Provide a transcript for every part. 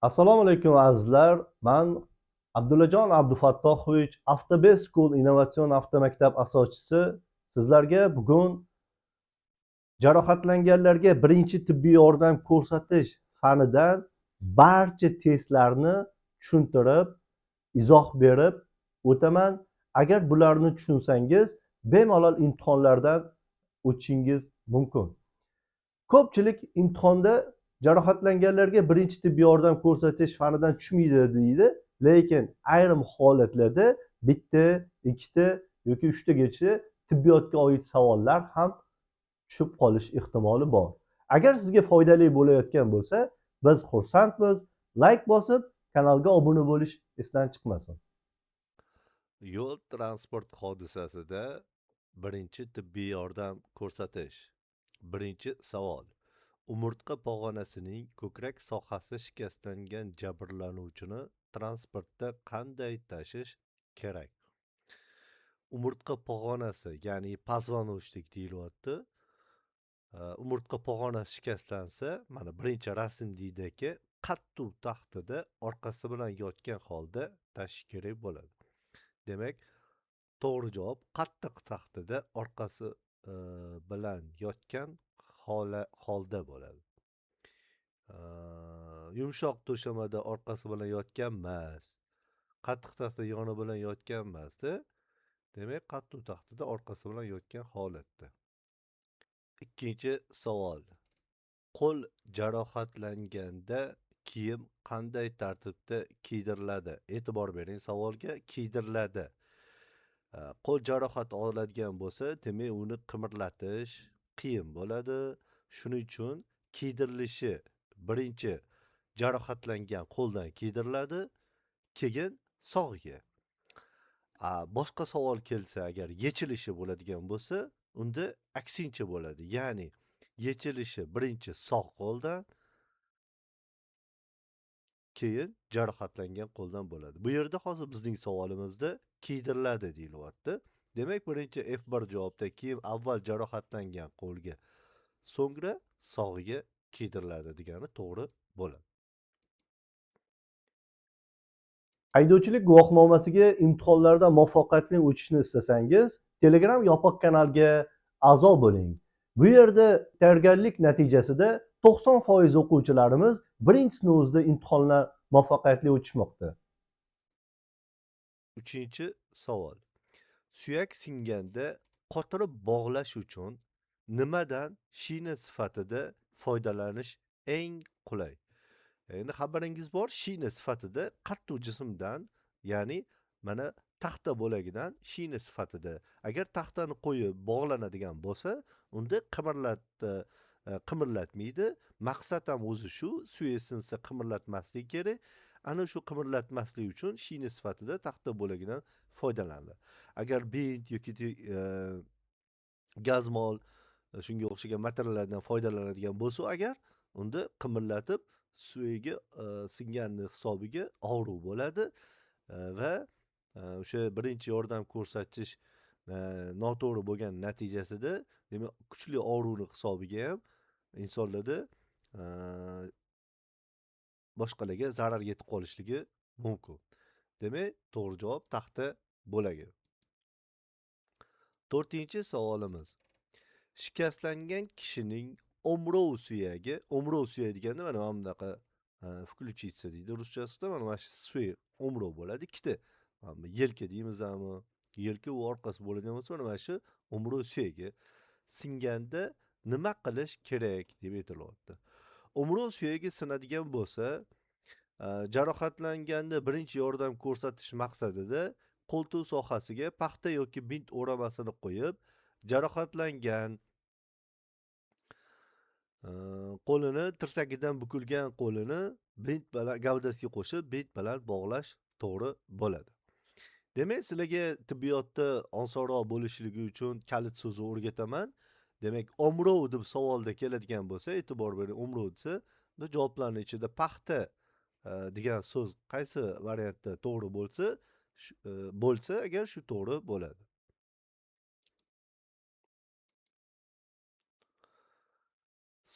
Assalomu alaykum azizlar. Men Abdullajon Abdufattohovich, Avtobest School innovatsion avtomaktab asoschisi. Sizlarga bugun jarohatlanganlarga birinchi tibbiy yordam ko'rsatish fanidan barcha testlarni tushuntirib, izoh berib o'taman. Agar bularni tushunsangiz, bemalol imtihonlardan o'tishingiz mumkin. Ko'pchilik imtihonda jarohatlanganlarga birinchi tibbiy yordam ko'rsatish fanidan tushmaydi deydi, lekin ayrim holatlarda bitta, ikkita yoki uchtagacha tibbiyotga oid savollar ham tushib qolish ehtimoli bor. Agar sizga foydali bo'layotgan bo'lsa, biz xursandmiz. Like bosib, kanalga obuna bo'lish esdan chiqmasin. Yo'l transport hodisasida birinchi tibbiy yordam ko'rsatish. Birinchi savol. Umurtqa pog'onasining ko'krak sohasi shikastlangan jabrlanuvchini transportda qanday tashish kerak? Umurtqa pog'onasi, ya'ni позвоночник deyilyapti. Umurtqa pog'onasi shikastlansa, mana birinchi rasm deydiki, qattuv taxtada orqasi bilan yotgan holda tashish kerak bo'ladi. Demak, to'g'ri javob qattiq taxtada orqasi bilan yotgan holda bo'ladi. Yumshoq to'shamada orqasi bilan yotgan emas, qattiq taxta yoni bilan yotgan emasda. Demak, qattiq taxtada orqasi bilan yotgan holatda. Ikkinchi savol. Qo'l jarohatlanganda kiyim qanday tartibda kiydiriladi? E'tibor bering savolga, kiydiriladi. Qo'l jarohat oladigan bo'lsa, demak uni qimirlatish qiyin bo'ladi. Shuning uchun kiydirilishi birinchi jarohatlangan qo'ldan kiydiriladi, keyin sog'iga. Boshqa savol kelsa, agar yechilishi bo'ladigan bo'lsa, unda aksincha bo'ladi. Ya'ni yechilishi birinchi sog' qo'ldan, keyin jarohatlangan qo'ldan bo'ladi. Bu yerda hozir bizning savolimizda kiydiriladi deyilyapti. Demak, birinchi F1 javobda kiyim avval jarohatlangan qo'lga, so'ngra sog'iga kiydiriladi degani to'g'ri bo'ladi. Haydovchilik guvohnomasiga imtihonlarda muvaffaqiyatli o'tishni istasangiz, Telegram yopiq kanalga a'zo bo'ling. Bu yerda tayyorgarlik natijasida 90% o'quvchilarimiz birinchi sinovda imtihonlar muvaffaqiyatli o'tishmoqda. Uchinchi savol. Suyak singanda qotirib bog'lash uchun nimadan shina sifatida foydalanish eng qulay? Endi xabaringiz bor, shina sifatida qattiq jismdan, ya'ni mana taxta bo'lagidan shina sifatida agar taxtani qo'yib bog'lanadigan bo'lsa, unda qimirlatmaydi. Maqsad ham o'zi shu, suyak sinsa qimirlatmaslik kerak. Ana shu qimirlatmaslik uchun shina sifatida taxta bo'lagidan foydalanadi. Agar bint yoki gazmol shunga o'xshagan materiallardan foydalanadigan bo'lsa, agar unda qimirlatib suyagi singanni hisobiga og'riq bo'ladi va o'sha birinchi yordam ko'rsatish noto'g'ri bo'lgan natijasida, demak, kuchli og'riqni hisobiga ham insonlarda boshqalarga zarar yetib qolishligi mumkin. Demak, to'g'ri javob taxta bo'lagi. To'rtinchi savolimiz. Shikastlangan kishining o'mrov suyagi, o'mrov suyagi deganda mana bunaqa включиться deydi ruschasida, mana shu suyak o'mrov bo'ladi. Ikkita, mana bu yelka deymizmi? Yelka u orqasi bo'ladigan bo'lsa, mana shu o'mrov suyagi singanda nima qilish kerak deb aytilyapti. O'mrov suyagi sinadigan bo'lsa, jarohatlanganda birinchi yordam ko'rsatish maqsadida qo'ltiq sohasiga paxta yoki bint o'ramasini qo'yib, jarohatlangan qo'lini, tirsagidan bukilgan qo'lini bint bilan gavdasiga qo'shib, bint bilan bog'lash to'g'ri bo'ladi. Demak, sizlarga tibbiyotda osonroq bo'lishligi uchun kalit so'zi o'rgataman. Demak, o'mrov deb savolda keladigan bo'lsa, e'tibor bering, o'mrov desa, bunda javoblarning ichida paxta degan so'z qaysi variantda to'g'ri bo'lsa, bo'lsa agar shu to'g'ri bo'ladi.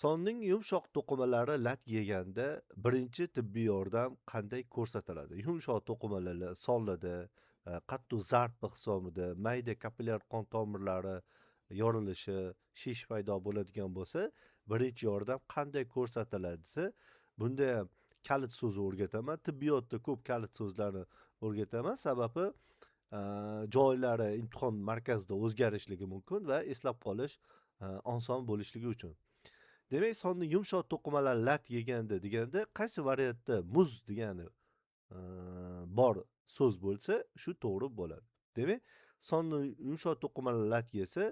Sonning yumshoq to'qimalari lat yeganda birinchi tibbiy yordam qanday ko'rsatiladi? Yumshoq to'qimalar sonlarda, qattiq zarba hisobida mayda kapillyar qon tomirlari yorilishi, shish paydo bo'ladigan bo'lsa, birinchi yordam qanday ko'rsatiladi desa, bunda ham kalit so'zi o'rgataman. Tibbiyotda ko'p kalit so'zlarni o'rgataman, sababi joylari imtihon markazida o'zgarishligi mumkin va eslab qolish oson bo'lishligi uchun. Demak, sonni yumshoq to'qimalar lat yeganda deganda qaysi variantda muz degani bor so'z bo'lsa, shu to'g'ri bo'ladi. Demak, sonni yumshoq to'qimalar lat yesa,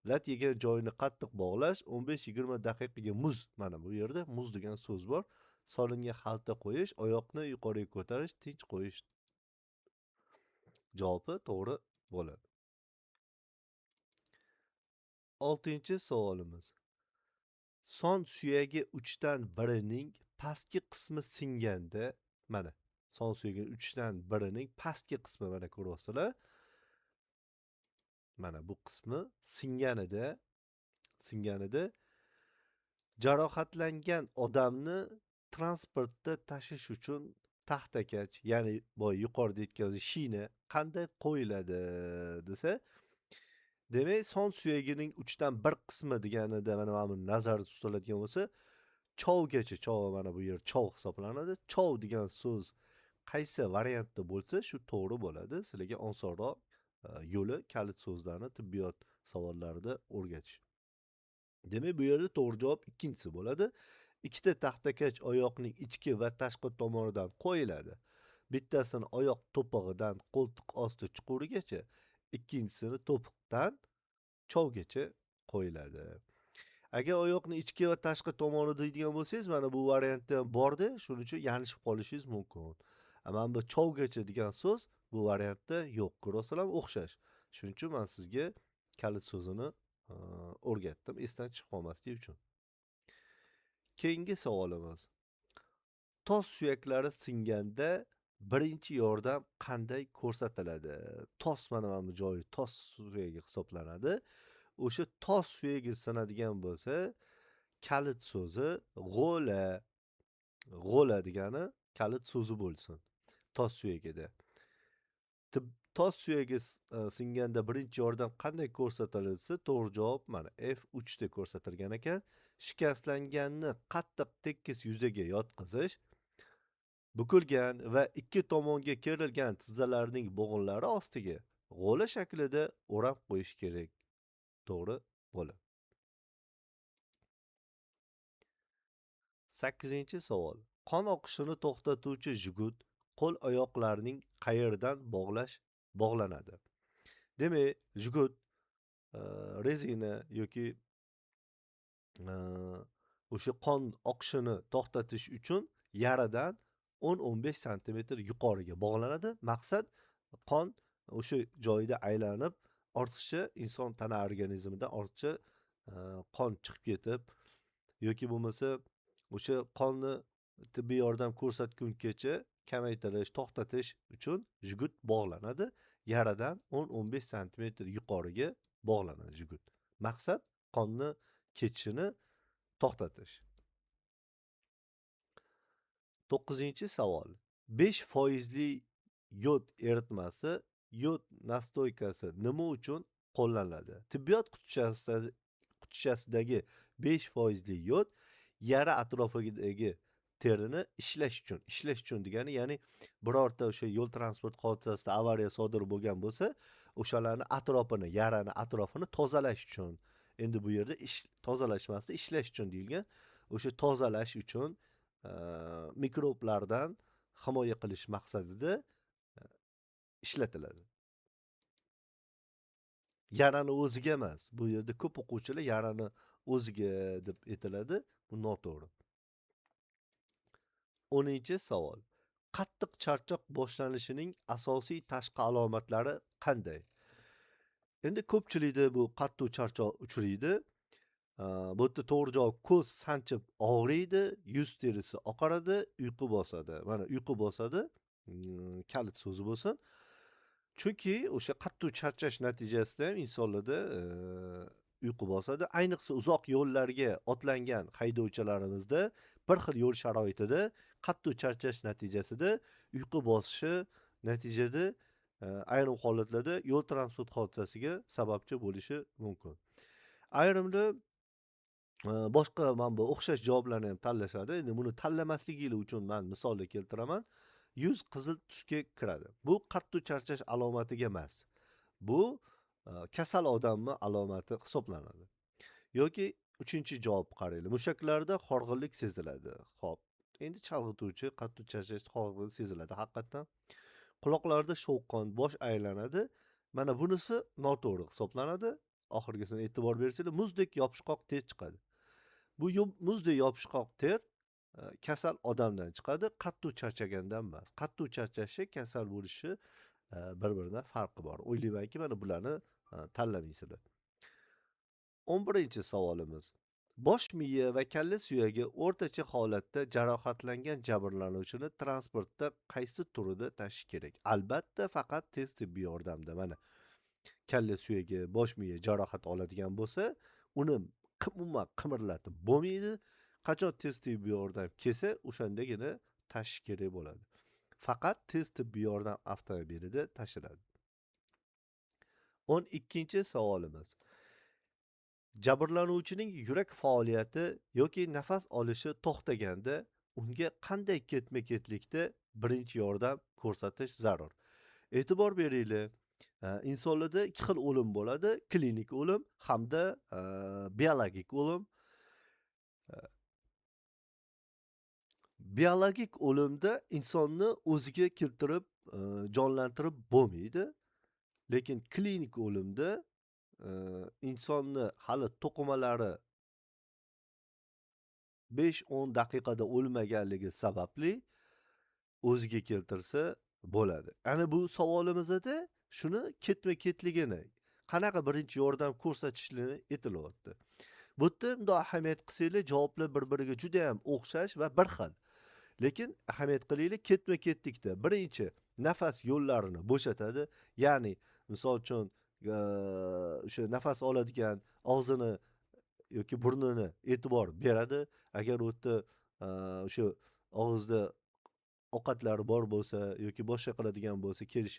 lat yegan joyini qattiq bog'lash, 15-20 daqiqaga muz, mana bu yerda muz degan so'z bor, solingan xalta qo'yish, oyoqni yuqoriga ko'tarish, tinch qo'yish javobi to'g'ri bo'ladi. 6-savolimiz. Son suyagi 3dan 1ning pastki qismi singanda, mana son suyagining 3dan 1ning pastki qismi, mana ko'ryapsizlar. Mana bu qismi singanida jarohatlangan odamni transportda tashish uchun taxtakach, ya'ni boya yuqorida aytgan shina qanday qo'yiladi desa, demak, son suyagining 3dan 1 qismi deganida mana bu nazarda tutiladigan bo'lsa, chovgacha, chov mana bu yer chov hisoblanadi. Chov degan so'z qaysi variantda bo'lsa, shu to'g'ri bo'ladi. Sizlarga osonroq yo'li kalit so'zlarni tibbiyot savollarida o'rgatish. Demak, bu yerda to'g'ri javob ikkinchisi bo'ladi. Ikkita taxtakach oyoqning ichki va tashqi tomonidan qo'yiladi. Bittasini oyoq to'pig'idan qo'ltiq osti chuqurigacha, ikkinchisini to'piqdan chovgacha qo'yiladi. Agar oyoqning ichki va tashqi tomoni deydigan bo'lsangiz, mana bu variantda ham borda, shuning uchun yanglishib qolishingiz mumkin. Mana bu chovgacha degan so'z bu variantda yo'q, ko'rasizlar, o'xshash. Shuning uchun men sizga kalit so'zini o'rgatdim, esdan chiqib qolmasligi uchun. Keyingi savolimiz. Tos suyaklari singanda birinchi yordam qanday ko'rsatiladi? Tos mana bu joyi tos suyagi hisoblanadi. O'sha tos suyagi sinadigan bo'lsa, kalit so'zi g'o'la. G'o'la degani kalit so'zi bo'lsin tos suyagida. Tos suyagi singanda birinchi yordam qanday ko'rsatilsa, to'g'ri javob mana F3 da ko'rsatilgan ekan. Shikastlanganni qattiq tekis yuzaga yotqizish, bukilgan va ikki tomonga kerilgan tizzalarning bo'g'inlari ostiga g'o'la shaklida o'rab qo'yish kerak. To'g'ri bo'ladi. 8-savol. Qon oqishini to'xtatuvchi jgut qo'l oyoqlarning qayeridan bog'lanadi? Demak, jgut rezina yoki o'sha qon oqishini to'xtatish uchun yaradan 10-15 santimetr yuqoriga bog'lanadi. Maqsad qon o'sha joyda aylanib, ortiqcha inson tana organizmidan ortiqcha qon chiqib ketib yoki bo'lmasa o'sha qonni tibbiy yordam ko'rsatgungacha kamaytirish, to'xtatish uchun jgut bog'lanadi. Yaradan 10-15 santimetr yuqoriga bog'lanadi jgut. Maqsad qonni ketishini to'xtatish. 9-savol. 5% yod eritmasi, yod nastoykasi nima uchun qo'llaniladi? Tibbiyot qutichasidagi 5% yod yara atrofidagi terini ishlash uchun, ishlash uchun degani, ya'ni birorta o'sha yo'l transport hodisasida avariya sodir bo'lgan bo'lsa, o'shalarni atrofini, yarani atrofini tozalash uchun. Endi bu yerda tozalash emasda, ishlash uchun deyilgan. O'sha tozalash uchun mikroblardan himoya qilish maqsadida ishlatiladi. Yarani o'ziga emas. Bu yerda ko'p o'quvchilar yarani o'ziga deb aytiladi. Bu noto'g'ri. 10-savol. Qattiq charchoq boshlanishining asosiy tashqi alomatlari qanday? Endi ko'pchilikda bu qattiq charchoq uchraydi. Bu yerda to'g'ri javob ko'z sanchib og'riydi, yuz terisi oqaradi, uyqu bosadi. Mana uyqu bosadi, kalit so'zi bo'lsin. Chunki o'sha qattiq charchash natijasida ham insonlarda uyqu bosadi. Ayniqsa uzoq yo'llarga otlangan haydovchilarimizda bir xil yo'l sharoitida qattiq charchash natijasida uyqu bosishi natijada ayrim holatlarda yo'l transport hodisasiga sababchi bo'lishi mumkin. Ayrimlar boshqa mana bu o'xshash javoblarni ham tanlashadi. Endi buni tanlamasligingiz uchun men misollar keltiraman. Yuz qizil tusga kiradi. Bu qattiq charchash alomatiga emas. Bu kasal odamning alomati hisoblanadi. Yoki uchinchi javob qaraylik. Mushaklarda horg'inlik seziladi. Xo'p, endi chalg'ituvchi qattiq charchash horg'inlik seziladi haqiqatan. Quloqlarda shovqin, bosh aylanadi. Mana bunisi noto'g'ri hisoblanadi. Oxirgisini e'tibor bersanglar, muzdek yopishqoq ter chiqadi. Bu muzdek yopishqoq ter kasal odamdan chiqadi, qattiq charchagandan emas. Qattiq charchashi, kasal bo'lishi bir-biridan farqi bor. O'ylaymanki, mana bularni tanlamaysizlar. 11-savolimiz. Bosh miya va kalla suyagi o'rtacha holatda jarohatlangan jabrlanuvchini transportda qaysi turida tashish kerak? Albatta, faqat tez tibbiy yordamda. Mana kalla suyagi, bosh miya jarohat oladigan bo'lsa, uni umuman qimirlatib bo'lmaydi. Qachon tez tibbiy yordam kelsa, o'shandagina tashish kerak bo'ladi. Faqat tez tibbiy yordam avtomobilida tashiladi. 12-savolimiz. Jabrlanuvchining yurak faoliyati yoki nafas olishi to'xtaganda unga qanday ketma-ketlikda birinchi yordam ko'rsatish zarur? E'tibor beringlar, insonlarda ikki xil o'lim bo'ladi: klinik o'lim hamda biologik o'lim. Biologik o'limda insonni o'ziga keltirib, jonlantirib bo'lmaydi. Lekin klinik o'limda insonni hali to'qimalari 5-10 daqiqada o'lmaganligi sababli o'ziga keltirsa bo'ladi. Ana bu savolimizda shuni ketma-ketligini, qanaqa birinchi yordam ko'rsatishini aytilyapti. Bu yerda bundoq ahamiyat qilsanglar, javoblar bir-biriga juda ham o'xshash va bir xil. Lekin ahamiyat qilinglar, ketma-ketlikda birinchi nafas yo'llarini bo'shatadi. Ya'ni misol uchun o'sha nafas oladigan og'zini yoki burnini e'tibor beradi. Agar u yerda o'sha og'izda ovqatlar bor bo'lsa yoki boshqa qiladigan bo'lsa, kelish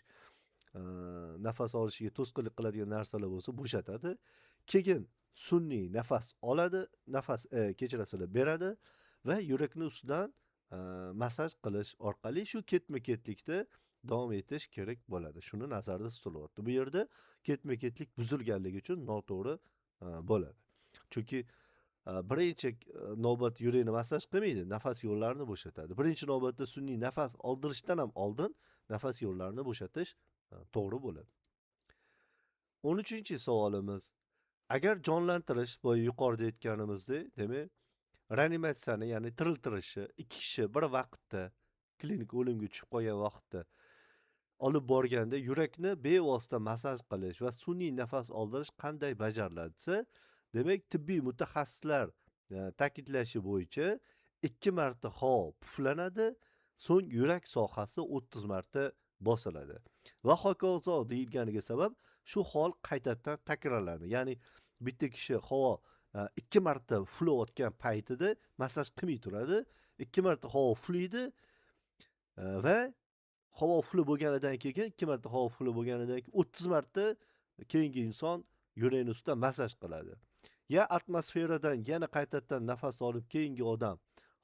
nafas olishiga to'sqinlik qiladigan narsalar bo'lsa bo'shatadi. Keyin sun'iy nafas oladi, nafas kechirasizlar beradi va yurakni ustidan massaj qilish orqali shu ketma-ketlikda davom etish kerak bo'ladi. Shuni nazarda tutilyapti. Bu yerda ketma-ketlik buzilganligi uchun noto'g'ri bo'ladi. Chunki birinchi navbat yurakni massaj qilmaydi, nafas yo'llarini bo'shatadi. Birinchi navbatda sun'iy nafas oldirishdan ham oldin nafas yo'llarini bo'shatish to'g'ri bo'ladi. 13-savolimiz. Agar jonlantirish, boya yuqorida aytganimizdek, demak, reanimatsiyani, ya'ni tiriltirishni ikki kishi bir vaqtda klinik o'limga tushib qolgan vaqtda olib borganda yurakni bevosita massaj qilish va sun'iy nafas oldirish qanday bajariladi desa, demak, tibbiy mutaxassislar ta'kidlashi bo'yicha 2 marta havo puflanadi, so'ng yurak sohasi 30 marta bosiladi. Va hokazo deyilganiga sabab shu hol qaytadan takrorlanadi. Ya'ni bitta kishi havo 2 marta puflayotgan paytida massaj qilmay turadi, 2 marta havo puflaydi va havo puflab bo'lganidan keyin 2 marta havo puflab bo'lganidan keyin 30 marta keyingi inson yurakni ustidan massaj qiladi. Ya atmosferadan yana qaytadan nafas olib keyingi odam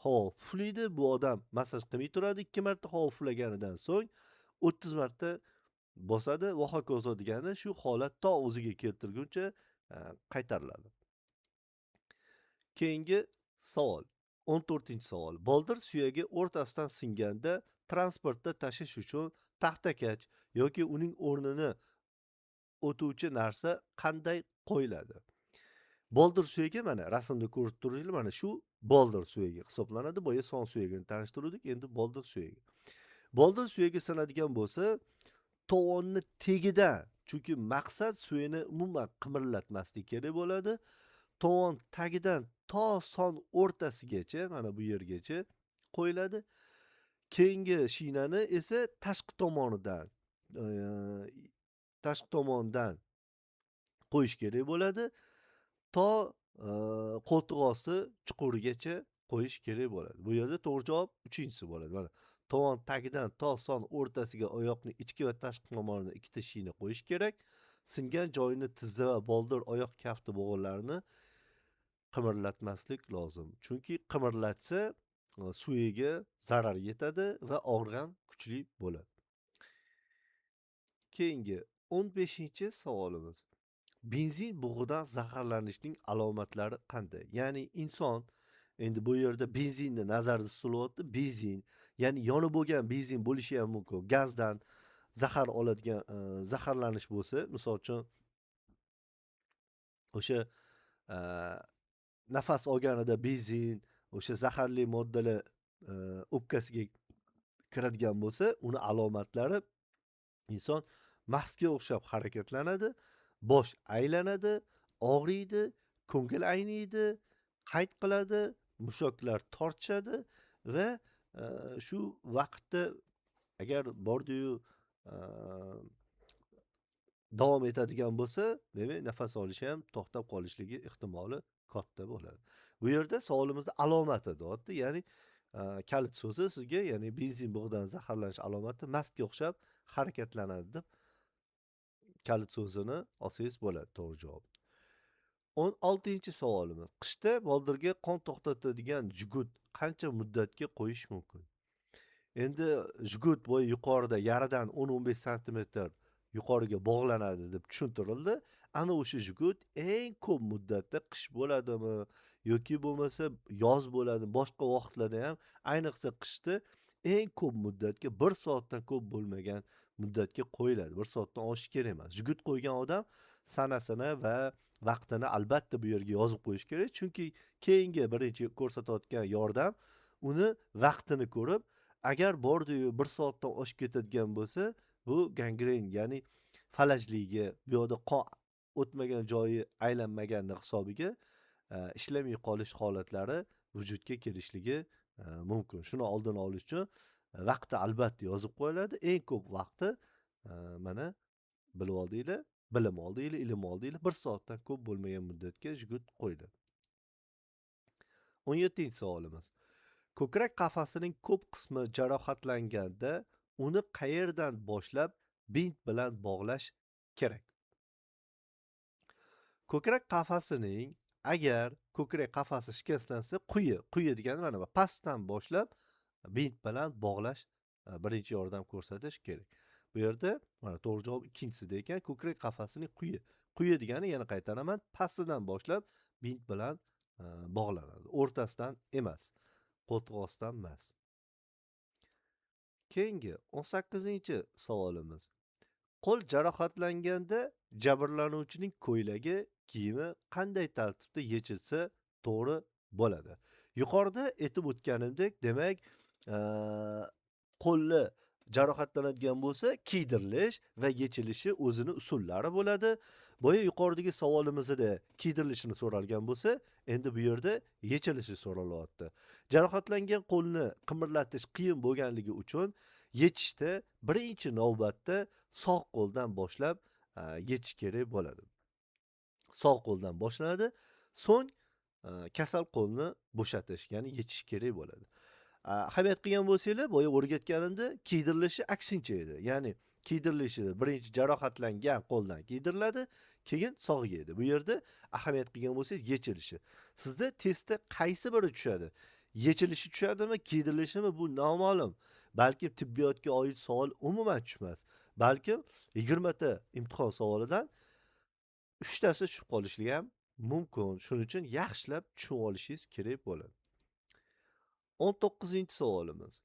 havo puflaydi, bu odam massaj qilmay turadi, 2 marta havo puflaganidan so'ng 30 marta bosadi va hokazo degani shu holat to o'ziga keltirguncha qaytariladi. Keyingi savol, 14-savol. Boldir suyagi o'rtasidan singanda transportda tashish uchun taxtakach yoki uning o'rnini o'tuvchi narsa qanday qo'yiladi? Boldir suyagi mana rasmda ko'rib turibsizlar, mana shu boldir suyagi hisoblanadi. Boya son suyagini tanishtirdik, endi boldir suyagi. Boldir suyagi sanadigan bo'lsa, tovonni tegidan, chunki maqsad suyini umuman qimirlatmaslik kerak bo'ladi. Tovon tagidan to son o'rtasigacha, mana bu yergacha qo'yiladi. Keyingi shinani esa tashqi tomondan qo'yish kerak bo'ladi. to qo'ltiq osti chuqurigacha qo'yish kerak bo'ladi. Bu yerda to'g'ri javob uchinchisi bo'ladi. Mana tovon tagidan to son o'rtasiga oyoqning ichki va tashqi tomonida ikkita shina qo'yish kerak. Singan joyini tizza va boldir oyoq kafti bo'g'inlarini qimirlatmaslik lozim. Chunki qimirlatsa suyagiga zarar yetadi va og'riq ham kuchli bo'ladi. Keyingi 15-savolimiz. Benzin bug'idan zaharlanishning alomatlari qanday? Ya'ni inson, endi bu yerda benzinni nazarda tutilyapti. Benzin, ya'ni yonib bo'lgan benzin bo'lishi ham mumkin. Gazdan zahar oladigan zaharlanish bo'lsa, misol uchun o'sha nafas olganida benzin, o'sha zaharli moddalar o'pkasiga kiradigan bo'lsa, uni alomatlari inson mastga o'xshab harakatlanadi, bosh aylanadi, og'riydi, ko'ngil ayniydi, qayt qiladi, mushaklar tortishadi va shu vaqtda agar bordiyu davom etadigan bo'lsa, demak nafas olishi ham to'xtab qolishligi ehtimoli katta bo'ladi. Bu yerda savolimizda alomati deyapti, ya'ni kalit so'zi sizga, ya'ni benzin bug'idan zaharlanish alomati mastga o'xshab harakatlanadi deb kalit so'zini olsangiz bo'ladi to'g'ri javob. 16-savolimiz. Qishda boldirga qon to'xtatadigan jgut qancha muddatga qo'yish mumkin? Endi jgut bo'yi yuqorida yaradan 10-15 santimetr yuqoriga bog'lanadi deb tushuntirildi. Ana o'sha jgut eng ko'p muddatda qish bo'ladimi yoki bo'lmasa yoz bo'ladi, boshqa vaqtlarda ham, ayniqsa qishda eng ko'p muddatga 1 soatdan ko'p bo'lmagan muddatga qo'yiladi. 1 soatdan oshishi kerak emas. Jgut qo'ygan odam sanasini va vaqtini albatta bu yerga yozib qo'yish kerak, chunki keyingi birinchi ko'rsatayotgan yordam uni vaqtini ko'rib, agar bordiyu 1 soatdan oshib ketadigan bo'lsa, bu gangren, ya'ni falajligi, bu yoqda qon o'tmagan joyi aylanmagani hisobiga ishlamay qolish holatlari vujudga kelishligi mumkin. Shuni oldini olish uchun vaqti albatta yozib qo'yiladi. Eng ko'p vaqti mana bilib oldinglar, bilim oldinglar, ilm oldinglar, 1 soatdan ko'p bo'lmagan muddatga jgut qo'yiladi. 17-savolimiz. Ko'krak qafasining ko'p qismi jarohatlanganda uni qayerdan boshlab bint bilan bog'lash kerak? Ko'krak qafasining, agar ko'krak qafasi shikastlansa, quyi degani mana bu pastdan boshlab bint bilan bog'lash, birinchi yordam ko'rsatish kerak. Bu yerda mana to'g'ri javob ikkinchisida ekan. Ko'krak qafasining quyi. Quyi degani, yana qaytaraman, pastidan boshlab bint bilan bog'lanadi. O'rtasidan emas, qo'ltiq ostidan emas. Keyingi 18-savolimiz. Qo'l jarohatlanganda jabrlanuvchining ko'ylagi, kiyimi qanday tartibda yechilsa to'g'ri bo'ladi? Yuqorida aytib o'tganimdek, demak, qo'lni jarohatlanadigan bo'lsa, kiydirilish va yechilishi o'zini usullari bo'ladi. Boya yuqoridagi savolimizda kiydirilishini so'ralgan bo'lsa, endi bu yerda yechilishi so'ralyapti. Jarohatlangan qo'lni qimirlatish qiyin bo'lganligi uchun yechishda birinchi navbatda sog' qo'ldan boshlab yechish kerak bo'ladi. Sog' qo'ldan boshlanadi, so'ng kasal qo'lni bo'shatish, ya'ni yechish kerak bo'ladi. Ahamiyat qilgan bo'lsanglar, boya o'rgatganimda kiydirilishi aksincha edi. Ya'ni kiydirilishi birinchi jarohatlangan qo'ldan kiydiriladi, keyin sog'ga edi. Bu yerda ahamiyat qilgan bo'lsangiz yechilishi. Sizda testda qaysi biri tushadi? Yechilishi tushadimi, kiydirilishimi, bu noma'lum. Balkim tibbiyotga oid savol umuman tushmas. Balkim 20 ta imtihon savolidan 3 tasi tushib qolishligi ham mumkin. Shuning uchun yaxshilab tushunib olishingiz kerak bo'ladi. 19-savolimiz.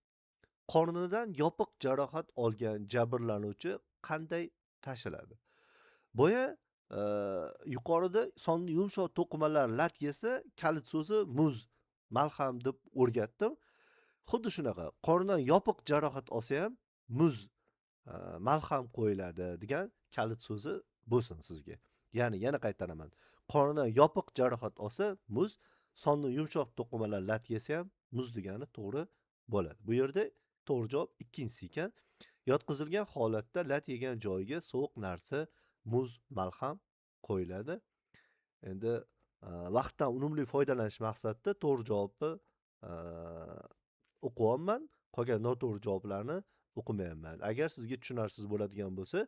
Qornidan yopiq jarohat olgan jabrlanuvchi qanday tashiladi? Boya yuqorida sonli yumshoq to'qimalar lat yesa, kalit so'zi muz, malham deb o'rgatdim. Xuddi shunaqa, qornidan yopiq jarohat olsa ham muz, malham qo'yiladi degan kalit so'zi bo'lsin sizga. Ya'ni yana qaytaraman. Qornidan yopiq jarohat olsa muz, sonli yumshoq to'qimalar lat yesa ham muz degani to'g'ri bo'ladi. Bu yerda to'g'ri javob ikkinchisi ekan. Yotqizilgan holatda lat yegan joyiga sovuq narsa, muz, malham qo'yiladi. Endi Vaqtdan unumli foydalanish maqsadida to'g'ri javobni o'qiyapman, qolgan noto'g'ri javoblarni o'qimayapman. Agar sizga tushunarsiz bo'ladigan bo'lsa,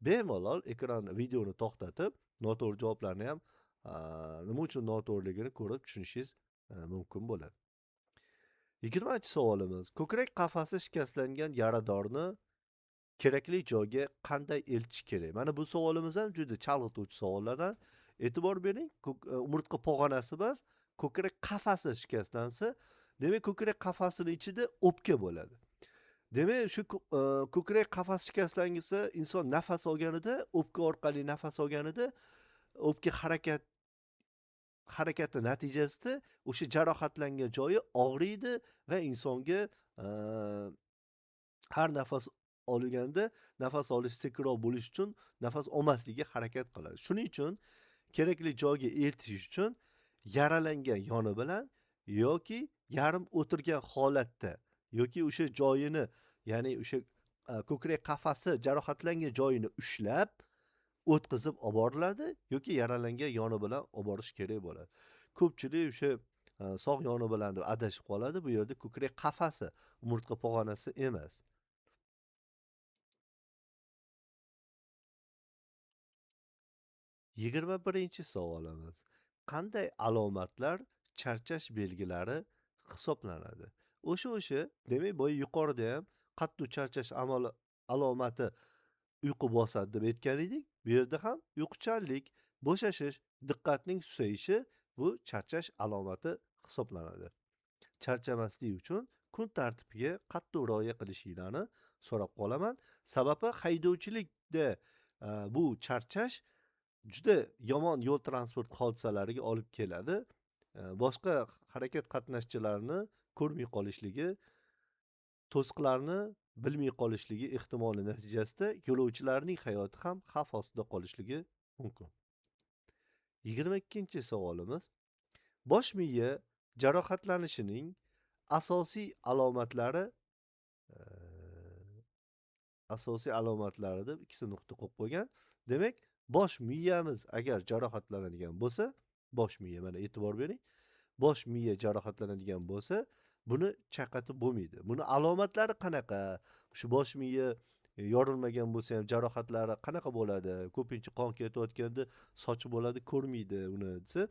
bemalol ekran videoni to'xtatib, noto'g'ri javoblarni ham nima uchun noto'g'riligini ko'rib tushunishingiz mumkin bo'ladi. 20-savolimiz. Ko'krak qafasi shikastlangan yaradorni kerakli joyga qanday eltish kerak? Mana bu savolimiz ham juda chalg'ituvchi savollardan. E'tibor bering, umurtqa pog'onasi emas, ko'krak qafasi shikastlansa, demak ko'krak qafasining ichida o'pka bo'ladi. Demak, shu ko'krak qafasi shikastlansa, inson nafas olganida, o'pka orqali nafas olganida, o'pka harakati natijasida o'sha jarohatlangan joyi og'riydi va insonga har nafas olganda nafas olish sekinroq bo'lish uchun nafas olmasligiga harakat qiladi. Shuning uchun kerakli joyga eltish uchun yaralangan yoni bilan yoki yarim o'tirgan holatda yoki o'sha joyini, ya'ni o'sha ko'krak qafasi jarohatlangan joyini ushlab o'tkazib olib boriladi yoki yaralangan yoni bilan olib borish kerak bo'ladi. Ko'pchilik o'sha sog' yoni bilan deb adashib qoladi. Bu yerda ko'krak qafasi, umurtqa pog'onasi emas. 21-savolimiz. Qanday alomatlar charchash belgilari hisoblanadi? O'sha demak, boya yuqorida ham qattiq charchash alomati uyqu bosadi deb aytgan edik. Bu yerda ham uyquchanlik, bo'shashish, diqqatning susayishi bu charchash alomati hisoblanadi. Charchamaslik uchun kun tartibiga qattiq rioya qilishinglarni so'rab qolaman. Sababi haydovchilikda bu charchash juda yomon yo'l transport hodisalariga olib keladi. Boshqa harakat qatnashchilarini ko'rmay qolishligi, to'siqlarni bilmay qolishligi ehtimoli natijasida yo'lovchilarning hayoti ham xavf ostida qolishligi mumkin. 22-savolimiz. Bosh miya jarohatlanishining asosiy alomatlari deb ikkita nuqta qo'yib qo'ygan. Demak, bosh miyamiz agar jarohatlanadigan bo'lsa, bosh miya, mana e'tibor bering, bosh miya jarohatlanadigan bo'lsa, buni chaqatib bo'lmaydi. Buni alomatlari qanaqa? Shu bosh miya yorilmagan bo'lsa ham jarohatlari qanaqa bo'ladi? Ko'pincha qon ketayotganda sochi bo'ladi, ko'rmaydi uni desa,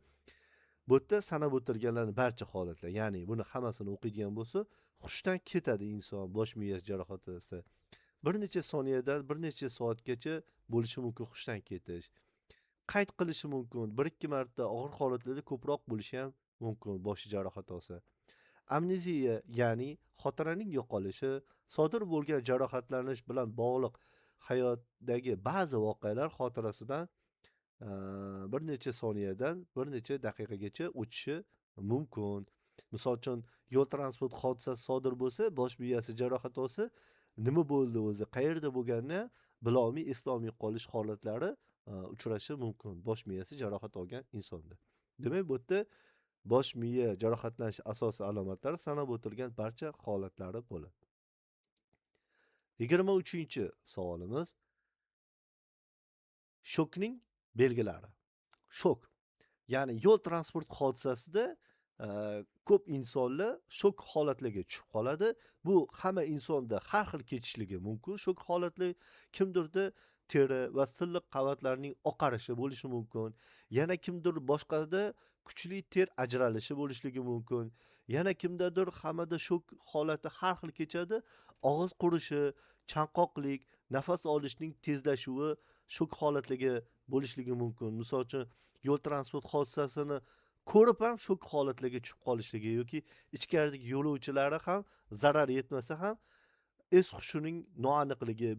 bu yerda sanab o'tilganlarning barcha holatlar, ya'ni buni hammasini o'qiydigan bo'lsa, hushdan ketadi inson bosh miyasi jarohatlansa. Bir necha soniyadan bir necha soatgacha bo'lishi mumkin hushdan ketish. Qayd qilishi mumkin, 1-2 marta, og'ir holatlarda ko'proq bo'lishi ham mumkin boshi jarohat olsa. Amneziya, ya'ni xotiraning yo'qolishi, sodir bo'lgan jarohatlanish bilan bog'liq hayotdagi ba'zi voqealar xotirasidan bir necha soniyadan bir necha daqiqagacha o'tishi mumkin. Misol uchun, yo'l transport hodisasi sodir bo'lsa, bosh miyasi jarohat olsa, nima bo'ldi o'zi, qayerda bo'lganini bilolmay, eslolmay qolish holatlari uchrashi mumkin bosh miyasi jarohat olgan insonda. Demak, bu yerda bosh miya jarohatlanish asosiy alomatlari sanab o'tilgan barcha holatlari bo'ladi. 23-savolimiz. Shokning belgilari. Shok, ya'ni yo'l transport hodisasida ko'p insonlar shok holatlarga tushib qoladi. Bu hamma insonda har xil kechishligi mumkin. Shok holatli kimdirda teri va silliq qavatlarning oqarishi bo'lishi mumkin. Yana kimdir boshqada kuchli ter ajralishi bo'lishligi mumkin. Yana kimdadir hammada shok holati har xil kechadi. Og'iz qurishi, chanqoqlik, nafas olishning tezlashuvi shok holatligi bo'lishligi mumkin. Misol uchun, yo'l transport hodisasini ko'rib ham shok holatlarga tushib qolishligi yoki ichkaridagi yo'lovchilari ham zarar yetmasa ham es hushining noaniqligi,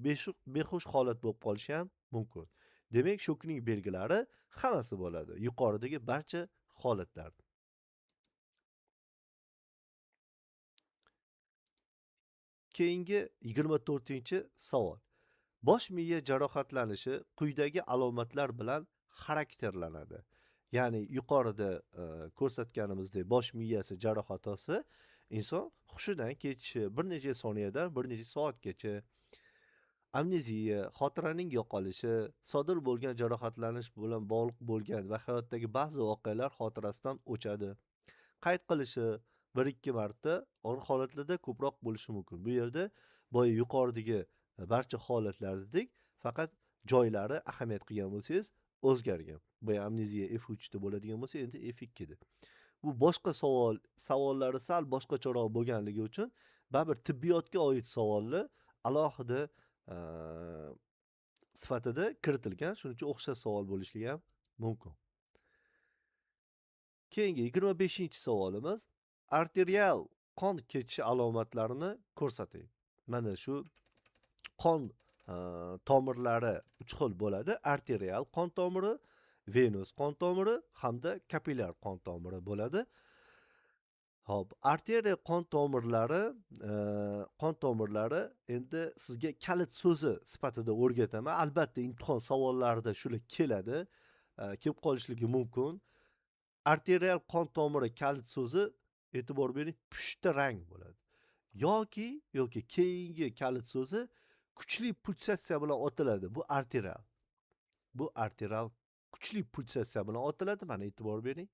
behush holat bo'lib qolishi ham mumkin. Demak, shokning belgilari hammasi bo'ladi yuqoridagi barcha holatlar. Keyingi 24-savol. Bosh miya jarohatlanishi quyidagi alomatlar bilan xarakterlanadi. Ya'ni yuqorida ko'rsatganimizdek bosh miyasi jarohat olsa, inson hushidan ketishi bir necha soniyadan bir necha soatgacha. Amneziya, xotiraning yo'qolishi, sodir bo'lgan jarohatlanish bilan bog'liq bo'lgan va hayotdagi ba'zi voqealar xotirasidan o'chadi. Qayd qilishi 1-2 marta, og'ir holatlarda ko'proq bo'lishi mumkin. Bu yerda boya yuqoridagi barcha holatlar dedik, faqat joylari ahamiyat qilgan bo'lsangiz o'zgargan. Boya amneziya F3 da bo'ladigan bo'lsa, endi F2 da. Bu boshqa savol, savollari sal boshqacharoq bo'lganligi uchun baribir tibbiyotga oid savollar alohida sifatida kiritilgan. Shuning uchun o'xshash savol bo'lishligi ham mumkin. Keyingi 25-savolimiz arterial qon kechishi alomatlarini ko'rsating. Mana shu qon tomirlari 3 xil bo'ladi. Arterial qon tomiri, venous qon tomiri hamda kapillyar qon tomiri bo'ladi. Xo'p, arteriya qon tomirlari endi sizga kalit so'zi sifatida o'rgataman. Albatta imtihon savollarida shular keladi, kelib qolishligi mumkin. Arterial qon tomiri kalit so'zi, e'tibor bering, pushti rang bo'ladi. Yoki keyingi kalit so'zi kuchli pulsatsiya bilan otiladi. Bu arterial. Bu arterial kuchli pulsatsiya bilan otiladi. Mana e'tibor bering.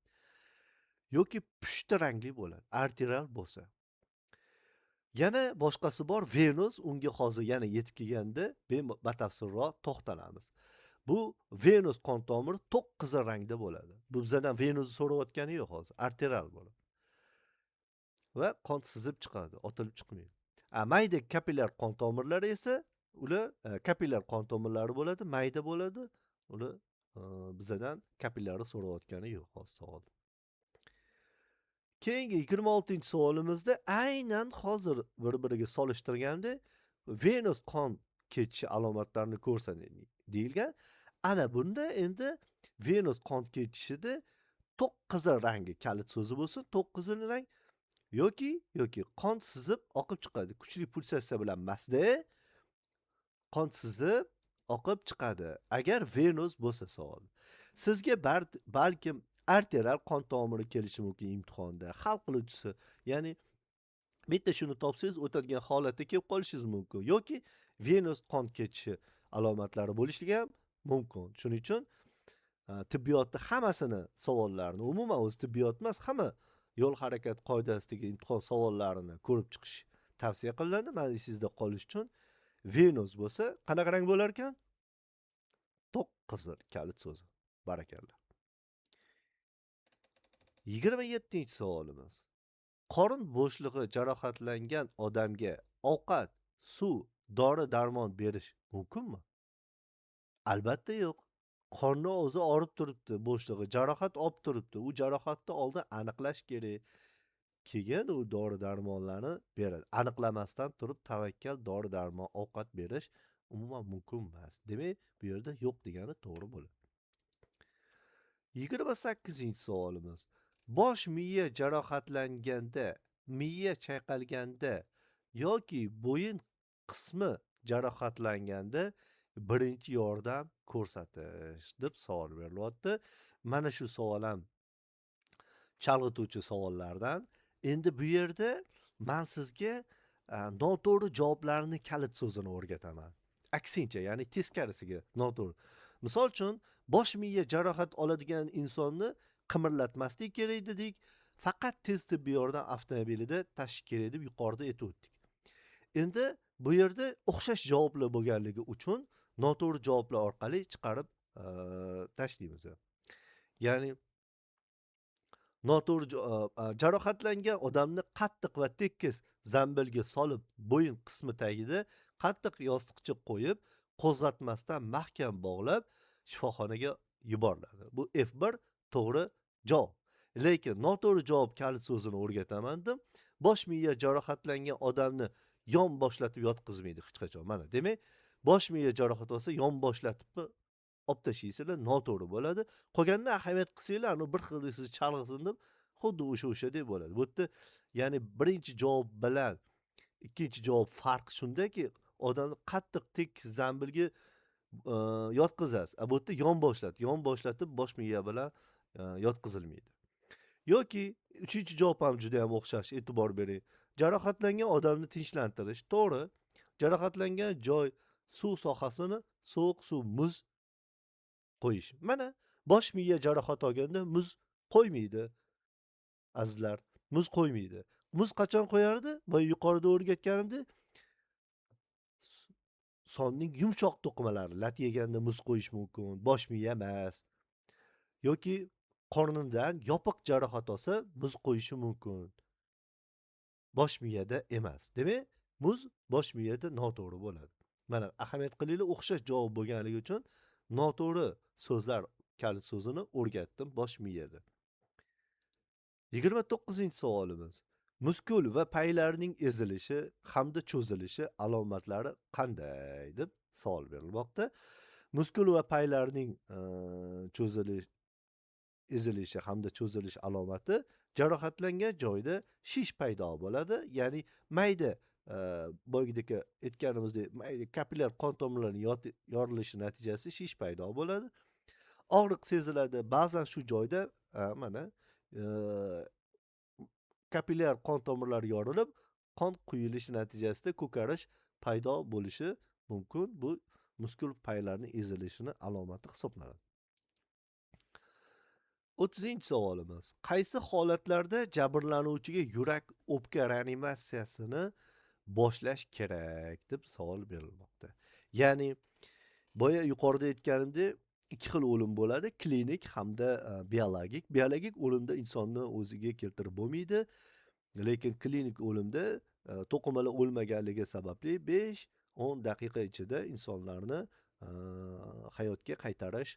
Yoki pushti rangli bo'ladi, arterial bo'lsa. Yana boshqasi bor, venous, unga hozir yana yetib kelganda batafsilroq to'xtalamiz. Bu venous qon tomiri to'q qizil rangda bo'ladi. Bu bizdan venousni so'rayotgani yo'q hozir, arterial bo'ladi. Va qon sizib chiqadi, otilib chiqmaydi. Mayda kapillyar qon tomirlari esa, ular kapillyar qon tomirlari bo'ladi, mayda bo'ladi. Ular bizdan kapillyarni so'rayotgani yo'q hozir savol. Keyingi 26-savolimizda aynan hozir bir-biriga solishtirganda venous qon kechishi alomatlarini ko'rsating deyilgan. Ana bunda endi venous qon kechishida to'q qizil rangi kalit so'zi bo'lsin, to'q qizil rang yoki qon sizib oqib chiqadi. Kuchli pulsatsiya bilan emasda, qon sizib oqib chiqadi. Agar venous bo'lsa savol. Sizga balkim arterial qon tomiri kelishi mumkin imtihonda. Hal qiluvchisi, ya'ni bitta shuni topsangiz o'tadigan holatda kelib qolishingiz mumkin yoki venous qon kechishi alomatlari bo'lishligi ham mumkin. Shuning uchun tibbiyotda hammasini savollarini, umuman o'zi tibbiyot emas, hamma yo'l harakat qoidasidagi imtihon savollarini ko'rib chiqish tavsiya qilinadi. Mana esingizda qolish uchun venous bo'lsa qanaqa rang bo'lar ekan? To'q qizil kalit so'zi. Barakalla. 27-savolimiz. Qorin bo'shlig'i jarohatlangan odamga ovqat, suv, dori-darmon berish mumkinmi? Albatta yo'q. Qorni o'zi og'rib turibdi, bo'shlig'i, jarohat olib turibdi. U jarohatni oldin aniqlash kerak. Keyin u dori-darmonlarni beradi. Aniqlamasdan turib tavakkal dori-darmon, ovqat berish umuman mumkin emas. Demak, bu yerda yo'q degani to'g'ri bo'ladi. 28-savolimiz. Bosh miya jarohatlanganda, miya chayqalganda yoki bo'yin qismi jarohatlanganda birinchi yordam ko'rsatish deb savol berilyapti. Mana shu savol ham chalg'ituvchi savollardan. Endi bu yerda men sizga noto'g'ri javoblarni kalit so'zini o'rgataman. Aksincha, ya'ni teskarisiga noto'g'ri. Misol uchun, bosh miya jarohat oladigan insonni qimirlatmaslik kerak dedik, faqat tez tibbiy yordam avtomobilida tashish kerak deb yuqorida aytib o'tdik. Endi bu yerda o'xshash javoblar bo'lganligi uchun noto'g'ri javoblar orqali chiqarib tashlaymiz. Ya'ni noto'g'ri jarohatlangan odamni qattiq va tekis zambilga solib, bo'yin qismi tagida qattiq yostiqcha qo'yib, qo'zg'atmasdan mahkam bog'lab shifoxonaga yuboriladi. Bu F1 to'g'ri javob. Lekin noto'g'ri javob kalit so'zini o'rgataman dedim. Bosh miya jarohatlangan odamni yon boshlatib yotqizmaydi hech qachon. Mana demak, bosh miya jarohat olsa yon boshlatibmi olib tashlaysizlar, noto'g'ri bo'ladi. Qolganini ahamiyat qilsanglar, anu bir xil sizni chalg'itsin deb xuddi o'sha deb bo'ladi. Bu yerda ya'ni birinchi javob bilan ikkinchi javob farqi shundaki, odamni qattiq tekis zambilga yotqizasiz. Bu yerda yon boshlatib, yon boshlatib bosh miya bilan yotqizilmaydi. Yoki uchinchi javob ham juda ham o'xshash, e'tibor bering. Jarohatlangan odamni tinchlantirish to'g'ri. Jarohatlangan joy Suv sohasini sovuq suv, muz qo'yish. Mana bosh miya jarohat olganda muz qo'ymaydi azizlar, muz qo'ymaydi. Muz qachon qo'yardi? Boya yuqorida o'rgatganimdek, sonning yumshoq to'qimalari lat yeganda muz qo'yish mumkin, bosh miya emas. Yoki qornidan yopiq jarohat olsa muz qo'yishi mumkin. Bosh miyada emas. Demak, muz bosh miyada noto'g'ri bo'ladi. Mana ahamiyat qilinglar, o'xshash javob bo'lganligi uchun noto'g'ri so'zlar kalit so'zini o'rgatdim bosh miyada. 29-savolimiz. Muskul va paylarning ezilishi hamda cho'zilishi alomatlari qanday deb savol berilmoqda. Muskul va paylarning ezilishi hamda cho'zilish alomati jarohatlangan joyda shish paydo bo'ladi, ya'ni mayda boyagidek aytganimizdek mayda kapillyar qon tomirlarining yorilishi natijasida shish paydo bo'ladi. Og'riq seziladi. Ba'zan shu joyda mana kapillyar qon tomirlari yorilib, qon quyilishi natijasida ko'karish paydo bo'lishi mumkin. Bu muskul paylarining ezilishini alomati hisoblanadi. 30-savolimiz. Qaysi holatlarda jabrlanuvchiga yurak o'pka reanimatsiyasini boshlash kerak deb savol berilmoqda. Ya'ni boya yuqorida aytganimdek, ikki xil o'lim bo'ladi, klinik hamda biologik. Biologik o'limda insonni o'ziga keltirib bo'lmaydi, lekin klinik o'limda to'qimalar o'lmaganligi sababli 5-10 daqiqa ichida insonlarni hayotga qaytarish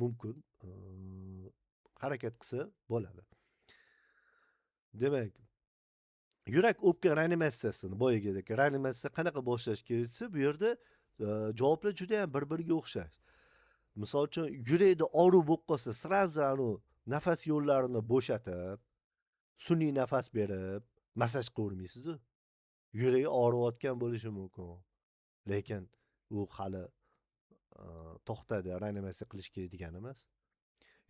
mumkin, harakat qilsa bo'ladi. Demak, yurak o'pka reanimatsiyasini boyagidek reanimatsiya qanaqa boshlash kerak desa, bu yerda javoblar juda ham bir-biriga o'xshash. Misol uchun, yurakda og'riq bo'lib qolsa, sразу anu nafas yo'llarini bo'shatib, sun'iy nafas berib, massaj qilavermaysiz-u. Yuragi og'riyotgan bo'lishi mumkin, lekin u hali to'xtadi, reanimatsiya qilish kerak degani emas.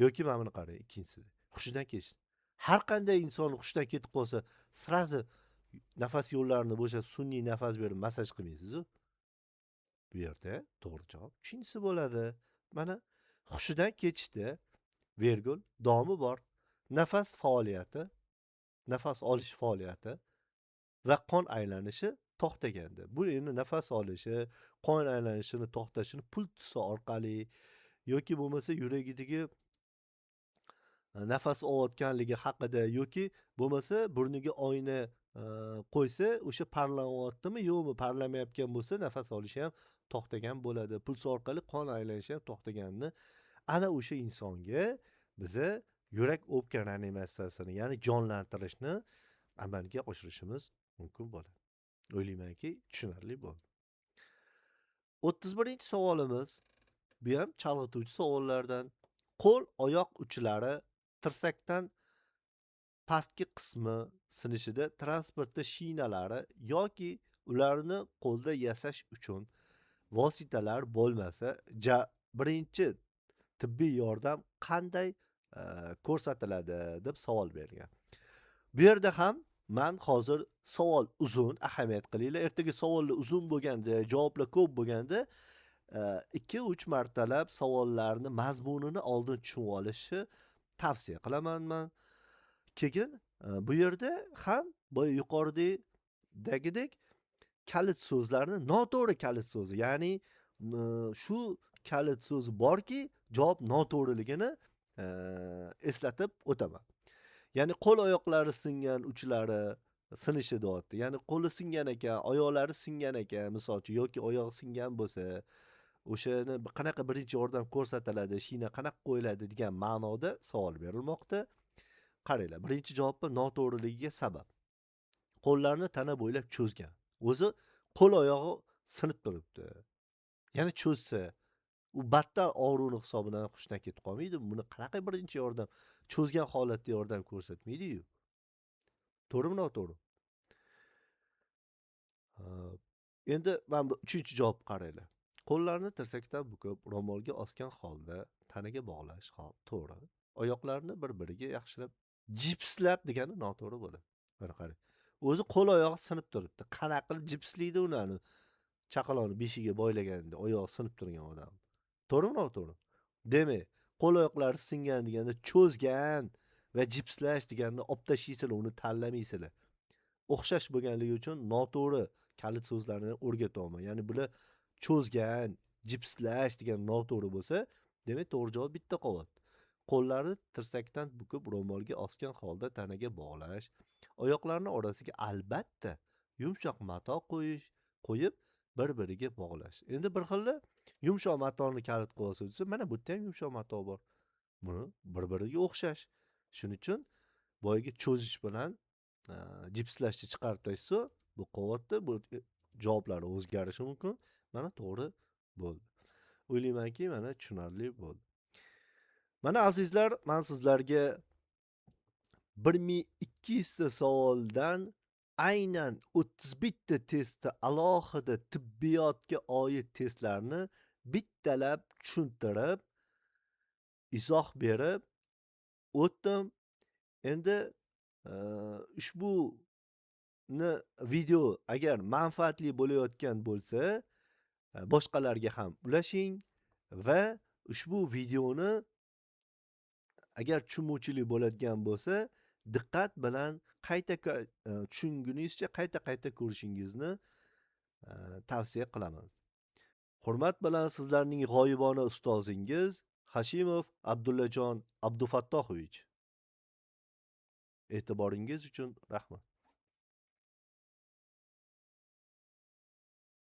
Yoki mana buni qarang, ikkinchisi, hushidan ketish. Har qanday inson hushidan ketib qolsa, sразу nafas yo'llarini bo'shatib, sun'iy nafas berib massaj qilmaysiz-u. Bu yerda to'g'ri javob uchinchisi bo'ladi. Mana hushidan ketishda vergul domi bor. Nafas faoliyati, nafas olish faoliyati va qon aylanishi to'xtaganda. Bu endi nafas olishi, qon aylanishini to'xtashini pulsi orqali yoki bo'lmasa yuragidagi nafas olayotganligi haqida yoki bo'lmasa burniga oyna qo'ysa, o'sha parlanyaptimi yo'qmi, parlamayotgan bo'lsa nafas olishi ham to'xtagan bo'ladi. Puls orqali qon aylanishi ham to'xtaganini ana o'sha insonga biza yurak o'pka reanimatsiyasini, ya'ni jonlantirishni amalga oshirishimiz mumkin bo'ladi. O'ylaymanki, tushunarli bo'ldi. 31-savolimiz. Bu ham chalg'ituvchi savollardan. Qo'l, oyoq uchlari tirsakdan pastki qismi sinishida transportda shinalari yoki ularni qo'lda yasash uchun vositalar bo'lmasa, birinchi tibbiy yordam qanday ko'rsatiladi deb savol bergan. Bu yerda ham men hozir savol uzun, ahamiyat qilinglar. Ertaga savollar uzun bo'lganda, javoblar ko'p bo'lganda 2-3 martalab savollarni mazmunini oldin tushunib olishni tavsiya qilaman men. Keyin bu yerda ham boya yuqoridagidek kalit so'zlarni noto'g'ri kalit so'zi, ya'ni shu kalit so'zi borki, javob noto'g'riligini eslatib o'taman. Ya'ni qo'l oyoqlari singan uchlari sinishi deyapti. Ya'ni qo'li singan ekan, oyoqlari singan ekan, misol uchun, yoki oyog'i singan bo'lsa, o'shani qanaqa birinchi yordam ko'rsatiladi, shina qanaqa qo'yiladi degan ma'noda savol berilmoqda. Qaranglar, birinchi javobni noto'g'riligiga sabab. Qo'llarni tana bo'ylab cho'zgan. O'zi qo'l oyog'i sinib turibdi. Ya'ni cho'zsa, u battar og'riqni hisobidan hushdan ketib qolmaydi. Buni qanaqa birinchi yordam cho'zgan holatda yordam ko'rsatmaydi-yu. To'g'rimi, noto'g'ri? Endi mana bu uchinchi javob qaranglar. Qo'llarni tirsakdan bukib, ro'molga osgan holda tanaga bog'lash, hop, to'g'ri. Oyoqlarni bir-biriga yaxshilab jipslab degani noto'g'ri bo'ladi. Mana qarang. O'zi qo'l oyog'i sinib turibdi. Qanaqa qilib jipslaydi uni? Chaqaloqni beshiga boylaganda oyog'i sinib turgan odam. To'g'rimi, noto'g'ri? Demak, qo'l oyoqlari singan deganda cho'zgan va jipslash deganni olib tashlaysizlar, uni tanlamaysizlar. O'xshash bo'lganligi uchun noto'g'ri kalit so'zlarni o'rgatyapman. Ya'ni bular cho'zgan, jipslash degan noto'g'ri bo'lsa, demak to'g'ri javob bitta qolyapti. Qo'llarni tirsakdan bukib ro'molga osgan holda tanaga bog'lash, oyoqlarni orasiga albatta yumshoq mato qo'yib bir-biriga bog'lash. Endi bir xilda yumshoq matoni kalit qilib olsa desa, mana bu yerda ham yumshoq mato bor. Buni bir-biriga o'xshash. Shuning uchun boyagi cho'zish bilan jipslashni chiqarib tashlasa, bu qolyapti, bu javoblari o'zgarishi mumkin. Mana to'g'ri bo'ldi. O'ylaymanki, mana tushunarli bo'ldi. Mana azizlar, men sizlarga 1200 ta savoldan aynan 31 ta testni alohida tibbiyotga oid testlarni bittalab tushuntirib, izoh berib o'tdim. Endi ushbu video agar manfaatli bo'layotgan bo'lsa, boshqalarga ham ulashing va ushbu videoni agar tushunmovchilik bo'ladigan bo'lsa, diqqat bilan qayta tushunguningizcha qayta-qayta ko'rishingizni tavsiya qilaman. Hurmat bilan sizlarning g'oyibona ustozingiz Hashimov Abdullajon Abdufattohovich. E'tiboringiz uchun rahmat.